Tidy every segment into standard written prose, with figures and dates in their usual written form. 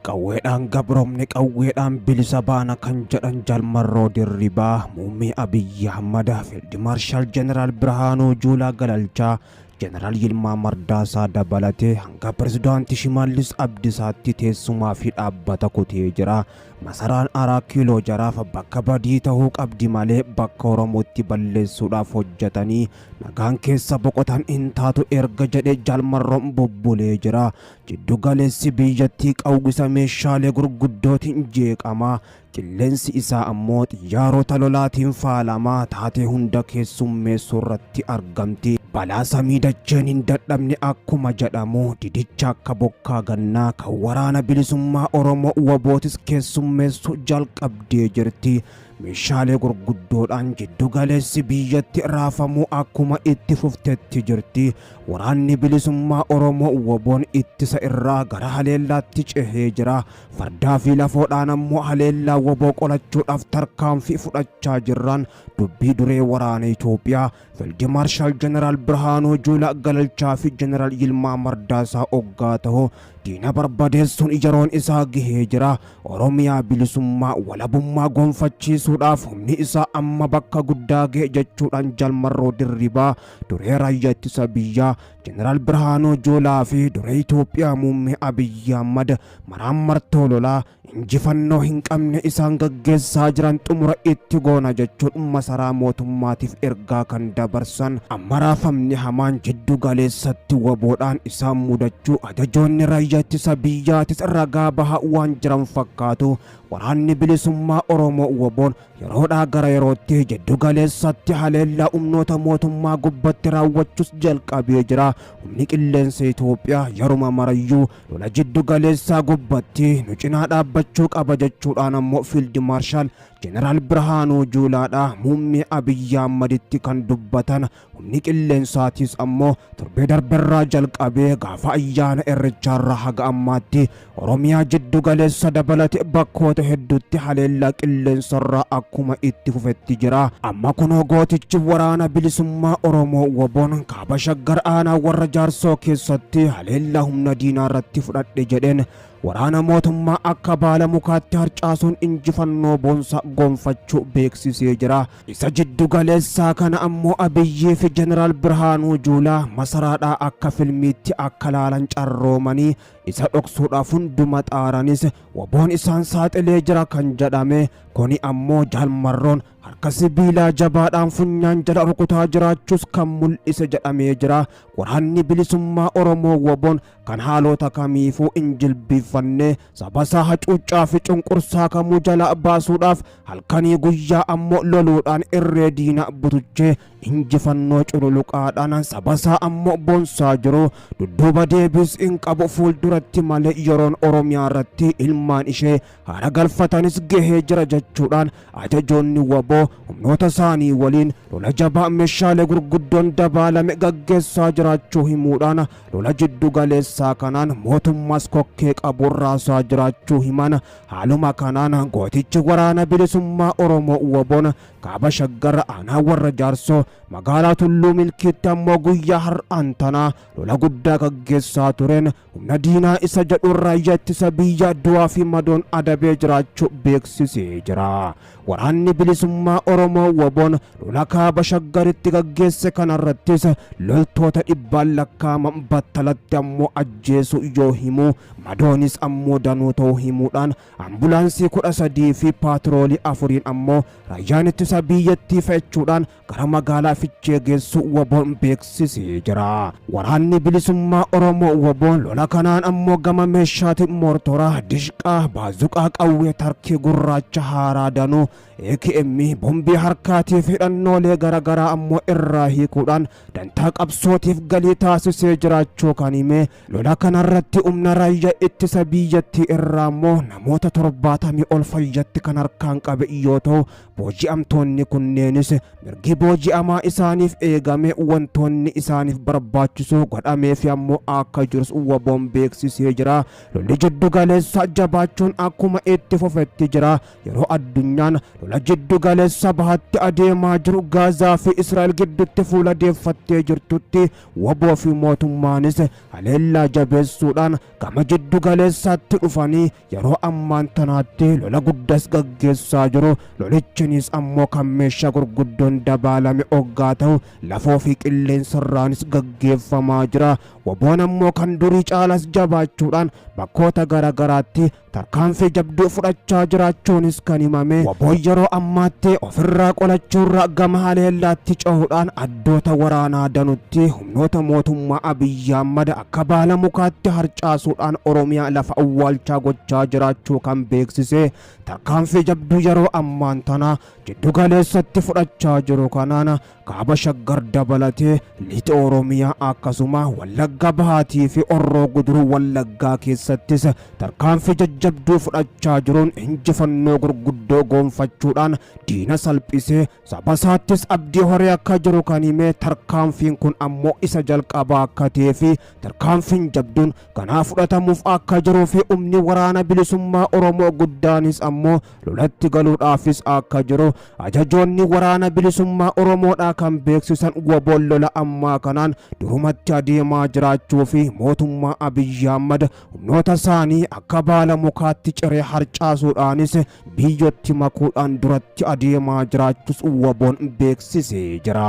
Qawweedhaan gabroomne, qawweedhaan bilisa baana kan jedhan Jaal Marroo Dirribaa, Muummee Abiyyi Ahmad, Fiild Maarshaal Jeneraal Birhaanuu Juulaa Galalchaa, Jeneraal Yilmaa Mardaasaa dabalatee hanga Pirezidaanti Shimallis Abdisaatti teessumaa fi dhaabbata kutee jira. Masaraan Araa Kiiloo jaraaf bakka badii tahuu qabdi malee bakka Oromootti balleessuudhaaf hojjetanii nagaan keessa boqotan hin taatu erga jedhe Jaal Marroon bubbulee jira. Jiddu galeessi biyyattii qawwisa meeshaalee gurguddootiin jeeqama. Qilleensi isaa ammoo xiyyaarota lolaatiin faalama. Taatee hunda keessummeessuu irratti argamti. Balaa samii dacheen hin dadhabne akkuma jedhamu didicha akka bokkaa gannaa kan waraana bilisummaa Oromoo WBOtis keessummeessuu jalqabdee jirti. Meeshaalee gurguddoodhaan jiddu galeessi biyyatti raafamuu akkuma itti fuftetti jirti. Waraanni Bilisummaa Oromoo WBOn ittisa irraa gara haleellaatti cehee jira. Fardaa fi lafoodhaan ammoo haleellaa wbo qolachuudhaaf tarkaanfii fudhachaa jirraan dubbii duree waraana Itoophiyaa Fiild Maarshaal Jeneraal Birhaanuu Juulaa Galalchaa fi Jeneraal Yilmaa Mardaasaa oggaa tahu diina barbadeessuun yeroon isaa gahee jira. Oromiyaa bilisummaa walabummaa gonfachiisuudhaaf humni isaa amma bakka guddaa gahe jechuudhaan Jaal Marroo Dirribaa duree raayyaa ittisa biyyaa Jeneraal Birhaanuu Juulaa fi duree Itoophiyaa muummee Abiyyi Ahmad maraammartoo lolaa injifannoo hin qabne isaan gaggeessaa jiran xumura itti goona jechuun masaraa mootummaatiif ergaa kan dabarsan amma raafamni hamaan jiddu galeessatti waboodhaan isaan mudachuu ajajoonni raayyaa ittisa biyyaatis ragaa bahaa waan jiran fakkaatu. Waraanni Bilisummaa Oromoo WBOn yeroodhaa gara yerootti jiddu galeessatti haleellaa humnoota mootummaa gubbatti raawwachuus jalqabee jira. Humni qilleensa Itoophiyaa yeruma marayyuu lola jiddu galeessaa gubbatti nu cinaa dhaabbachuu qaba jechuudhaan ammoo Fiild Maarshaal Jeneraal Birhaanuu Juulaadha muummee Abiyyi Ahmaditti kan dubbatan. Humni qilleensaatiis ammoo torbee darberraa jalqabee gaafa ayyaana Irrechaarraa haga ammaatti Oromiyaa jiddu galeessa dabalate bakkoota hedduutti haleellaa qilleensarraa akkuma itti fufetti jira. Amma kunoo gootichi waraana bilisummaa Oromoo WBOn kaaba Shaggar aanaa warra Jaarsoo keessatti haleellaa humna diinaa irratti fudhadhe jedheen waraana mootummaa akka baala mukaatti harcaasuun injifannoo boonsaa gonfachuu beeksisee jira. Isa jiddu galeessaa kana ammoo Abiyyii fi Jeneraal Birhaanuu Juulaa masaraadhaa akka filmiitti akka laalan carroomanii isa dhoksuudhaaf hunduma xaaranis WBOn isaan saaxilee jira kan jedhame kuni ammoo Jaal Marroon harka sibiilaa jabaadhaan funyaan jala rukutaa jiraachuus kan mul'ise jedhamee jira. Waraanni Bilisummaa Oromoo WBOn kan haalota kamiifuu hin jilbiiffanne sabasaa hacuuccaa fi cunqursaa kamuu jalaa baasuudhaaf halkanii guyyaa ammoo loluudhaan irree diinaa butuchee injifannoo cululuqaadhaan sabasaa ammoo boonsaa jiru. Dudduuba deebiis hin qabu fuulduratti malee yeroon Oromiyaa irratti ilmaan ishee haara galfatanis gahee jira jechuudhaan ajajoonni wbo humnoota isaanii waliin lola jabaa meeshaalee gurguddoon dabaalame gaggeessaa jiraachuu himuudhaan lola jiddu galeessaa kanaan mootummaas kokkee qabuun raasaa jiraachuu himan. Haaluma kanaan gootichi waraana bilisummaa Oromoo WBOn kaaba Shaggar aanaa warra Jaarsoo magaalaa Tulluu Milkiitti ammoo guyyaa har'aan tanaa lola guddaa gaggeessaa tureen humna diinaa isa jedhuun raayyaa ittisa biyyaa du'aa fi madoon adabee jiraachuu beeksisee jira. Waraanni bilisummaa Oromoo WBOn lola kaaba Shaggaritti gaggeesse kanarrattis loltoota dhibbaan lakkaa'aman battalatti ammoo ajjeesuu yoo himu madoonis ammoo danuu ta'uu himuudhaan ambulaansii 13 fi paatroolii 4n ammoo raayyaan ittisa biyyattii fe'achuudhaan gara magaalaa Fichee geessuu WBOn beeksisee jira. Waraanni bilisummaa Oromoo WBOn lola kanaan ammoo gama meeshaatiin moortoraa, dishqaa, baazuqaa, qawwee tarkii gurraacha haaraa danuu, AKM, bombii harkaatii fi hidhannoolee garaagaraa ammoo irraa hiikuudhaan dantaa qabsootiif galii taasisee jiraachuu kan hime lola kanarratti humna raayyaa ittisa biyyattii irraa immoo namoota 70 ol fayyatti kan harkaan qabe yoo ta'u booji'amtoonni kunneenis mirgi booji'amaa isaaniif eegame wantoonni isaaniif barbaachisu godhameefi ammoo akka jirus WBOn beeksisee jira. Lolli jiddu galeessaa jabaachuun akkuma itti fufetti jira. Yeroo addunyaan lola jiddu galeessa bahaatti adeemaa jiru Gaazaa fi Israa'el gidduutti fuula deeffattee jirtutti wbo fi mootummaanis haleellaa jabeessuudhaan gama jiddu galeessaatti dhufanii yeroo ammaan tanaatti lola guddas gaggeessaa jiru. Lolichinis ammoo kan meeshaa gurguddoon dabaalame oggaa ta'u lafoo fi qilleensarraanis gaggeeffamaa jira. Wbo'n ammoo kan durii caalas jabaachuudhaan bakkoota gara garaatti tarkaanfii jabduu fudhachaa jiraachuunis kan himame. Wbo'n yeroo ammaatti ofirraa qolachuurra gama haleellaatti cehuudhaan addoota waraanaa danutti humnoota mootummaa Abiyyi Ahmad akka baala mukaatti harcaasuudhaan Oromiyaa lafa awwaalchaa gochaa jiraachuu kan beeksise tarkaanfii jabduu yeroo ammaan tana jiddu galeessatti fudhachaa jiru kanaan Kaaba Shaggar dabalatee Lixa Oromiyaa akkasuma Wallagga Bahaatii fi Horroo Guduruu Wallaggaa keessattis tarkaanfii jajjabduu fudhachaa jiruun injifannoo gurguddoo goonfachuudhaan diina salphisee sabasaattis abdii horee akka jiru kan hime tarkaanfiin kun ammoo isa jalqabaa akka ta'ee fi tarkaanfiin jabduun kanaa fudhatamuuf akka jiruu fi humni waraana bilisummaa Oromoo guddaanis ammoo lolatti galuudhaafis akka jiru ajajoonni waraana bilisummaa Oromoodhaa kan beeksisan WBOn lola ammaa kanaan durumatti adeemaa jiraachuu fi mootummaa Abiyyi Ahmad humnoota isaanii akka baala mukaatti ciree harcaasuudhaanis biyyootti makuudhaan duratti adeemaa jiraachus WBOn beeksisee jira.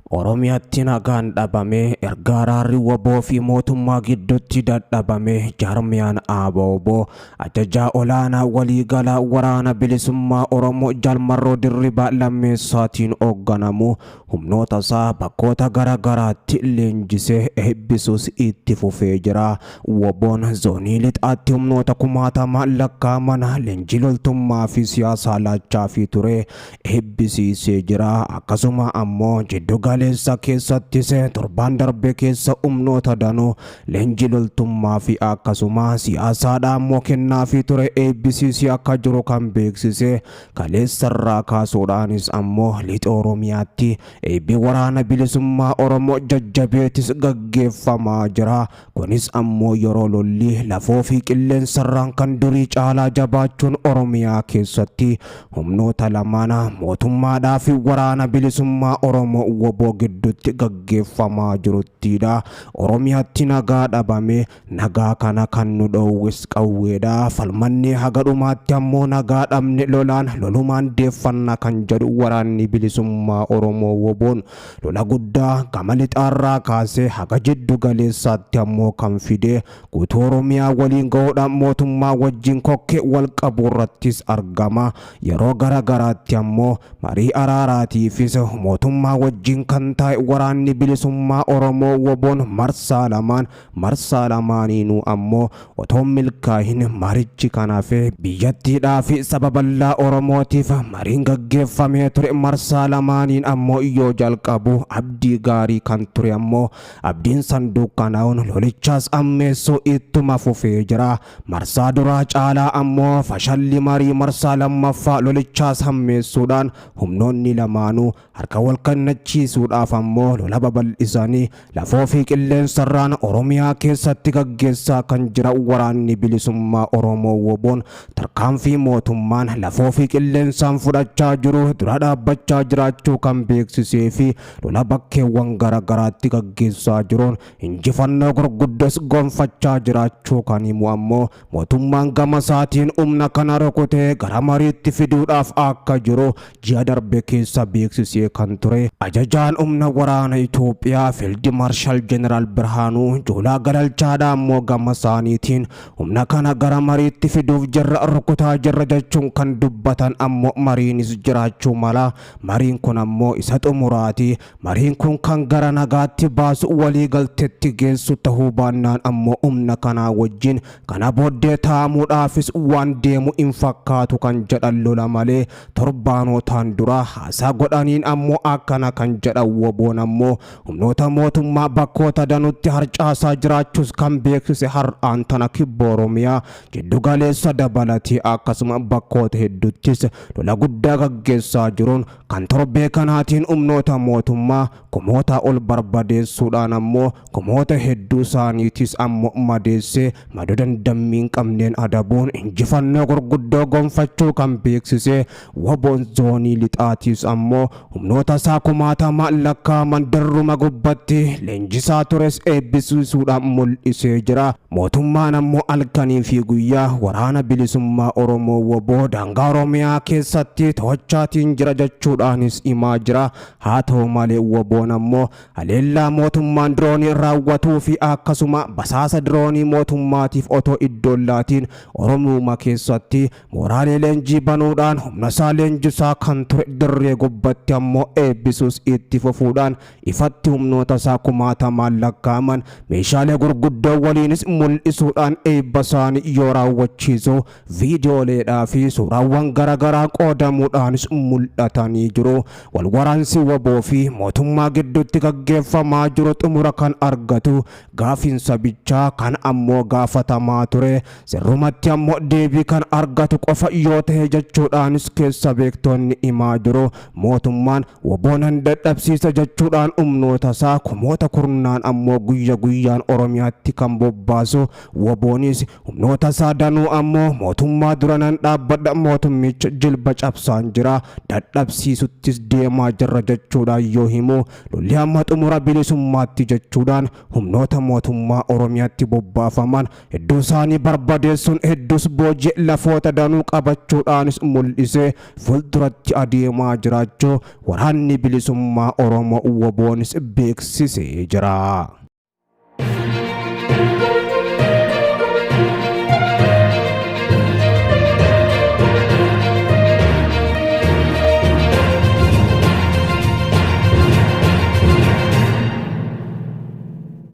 Oromiyaatti nagaan dhabame erga araarri wbo fi mootummaa gidduutti dadhabame jaarmiyaan ABO-wbo ajajaa olaanaa waliigalaa waraana bilisummaa Oromoo Jaal Marroo Dirribaa Lammeessaatiin hoogganamu humnoota isaa bakkoota gara garaatti leenjisee eebbisuus itti fufee jira. WBOn zoonii lixaatti humnoota kumaatamaan lakkaa'aman leenjii loltummaa fi siyaasaa laachaafii ture eebbisiisee jira. Akkasuma ammoo jiddu galeessa keessattis torbaan darbe keessa humnoota danuu leenjii loltummaa fi akkasuma siyaasaadhaa ammoo kennaafii ture eebbisiisee akka jiru kan beeksise Kaleessarraa kaasuudhaanis ammoo Lixa Oromiyaatti eebbi Waraana Bilisummaa Oromoo jajjabeetis gaggeeffamaa jira. Kunis ammoo yeroo lolli lafoo fi qilleensarraan kan durii caalaa jabaachuun Oromiyaa keessatti humnoota lamaan mootummaadhaa fi Waraana Bilisummaa Oromoo wbo gidduutti gaggeeffamaa jiruttiidha. Oromiyaatti nagaa dhabame Nagaa kana kan nu dhoowwes qawweedha. Falmannee haga dhumaatti ammoo nagaa dhabne lolaan lolumaan deeffanna kan jedhu Waraanni Bilisummaa Oromoo WBOn lola guddaa gama lixaarraa kaasee haga jiddu galeessaatti ammoo kan fide guutuu Oromiyaa waliin gahuudhaan mootummaa wajjin kokkee wal qabuurrattis argama. Yeroo gara garaatti ammoo marii araaraatiifis mootummaa wajjin kan taa'e Waraanni Bilisummaa Oromoo WBOn marsaa lamaan Marsaa lamaaniinuu ammoo otoo hin milkaahin marichi kan hafe. Biyyattiidhaa fi saba bal'aa Oromootiif mariin gaggeeffamee ture marsaa lamaaniin ammoo yoo jalqabu abdii gaarii kan ture ammoo abdiin san dukkanaa'uun lolichaas ammeessuu ittuma fufee jira. Marsaa duraa caalaa ammoo fashalli marii marsaa lammaffaa lolichaas hammeessuudhaan humnoonni lamaanuu Harka wal kennachiisuudhaaf ammoo lola babal'isanii lafoo fi qilleensarraan Oromiyaa keessatti gaggeessaa kan jiran Waraanni Bilisummaa Oromoo WBOn tarkaanfii mootummaan lafoo fi qilleensaan fudhachaa jiru dura dhaabbachaa jiraachuu kan beeksisee fi lola bakkeewwan gara garaatti gaggeessaa jiruun injifannoo gurguddos gonfachaa jiraachuu kan himu ammoo Mootummaan gama isaatiin humna kana rukutee gara mariitti fiduudhaaf akka jiru ji'a darbe keessa beeksisee kan ture ajajaan humna waraana Itoophiyaa Fiild Maarshaal Jeneraal Birhaanuu Juulaa Galalchaadhaa ammoo gama isaaniitiin humna kana gara mariitti fiduuf jirra rukutaa jirra jechuun kan dubbatan ammoo mariinis jiraachuu mala. Mariin kun ammoo isa xumuraati. Mariin kun kan gara nagaatti baasu walii galtetti geessu tahuu baannaan ammoo humna kanaa wajjin kana booddee taa'amuudhaafis waan deemu hin fakkaatu kan jedhan lola malee torbaanootaan dura haasaa godhaniin ammoo akkana kan jedhan jechuudhaan WBOn ammoo humnoota mootummaa bakkoota danuutti harcaasaa jiraachuus kan beeksise har'aan tana Kibba Oromiyaa jiddu galeessa dabalatee akkasuma bakkoota hedduuttis lola guddaa gaggeessaa jiruun kan torbee kanaatiin humnoota mootummaa kumootaa ol barbadeessuudhaan ammoo kumoota hedduu isaaniitis ammoo madeessee madoo dandammii hin qabneen adabuun injifannoo gurguddoo gonfachuu kan beeksise WBOn zoonii lixaatiis ammoo humnoota isaa kumaatamaan lakkaa'aman dirruma gubbatti leenjisaa tures eebbisiisuudhaan mul'isee jira. Mootummaan ammoo halkanii fi guyyaa Waraana Bilisummaa Oromoo wbo daangaa Oromiyaa keessatti to'achaatiin jira jechuudhaanis himaa jira. Haa ta'u malee WBOn ammoo haleellaa mootummaan dirooniin raawwatuu fi akkasuma basaasa diroonii mootummaatiif otoo iddoo hin laatiin Oromiuma keessatti Mooraalee leenjii banuudhaan humnasaa leenjisaa kan ture dirree gubbatti ammoo eebbisuus itti fufuudhaan ifatti humnootasaa kumaatamaan lakkaa'aman meeshaalee gurguddoo waliinis mul'isuudhaan eebbasaanii yoo raawwachiisu viidiyooleedhaa fi suuraawwan garagaraa qoodamuudhaanis mul'atanii jiru. Walwaraansi wbo fi mootummaa gidduutti gaggeeffamaa jiru xumura kan argatu Gaafiin sabichaa kan ammoo gaafatamaa ture sirrumatti ammoo deebii kan argatu qofa yoo tahe jechuudhaanis keessa beektonni himaa jiru. Mootummaan wbo nan dadhabsiisa jechuudhaan humnootasaa kumoota kurnaan ammoo guyya guyyaan Oromiyaatti kan bobbaasu WBOnis humnootasaa danuu ammoo mootummaa dura nan dhaabbadha mootummicha jilba cabsaan jira dadhabsiisuttis deemaa jirra jechuudhaan yoo himu lolli hamma xumura bilisummaatti jechuudhaan humnoota mootummaa Oromiyaatti bobbaafaman hedduu isaanii barbadeessuun hedduus booji'e lafoota danuu qabachuudhaanis mul'isee fuulduratti adeemaa jiraachuu Waraanni Bilisummaa Oromoo WBOnis beeksisee jira.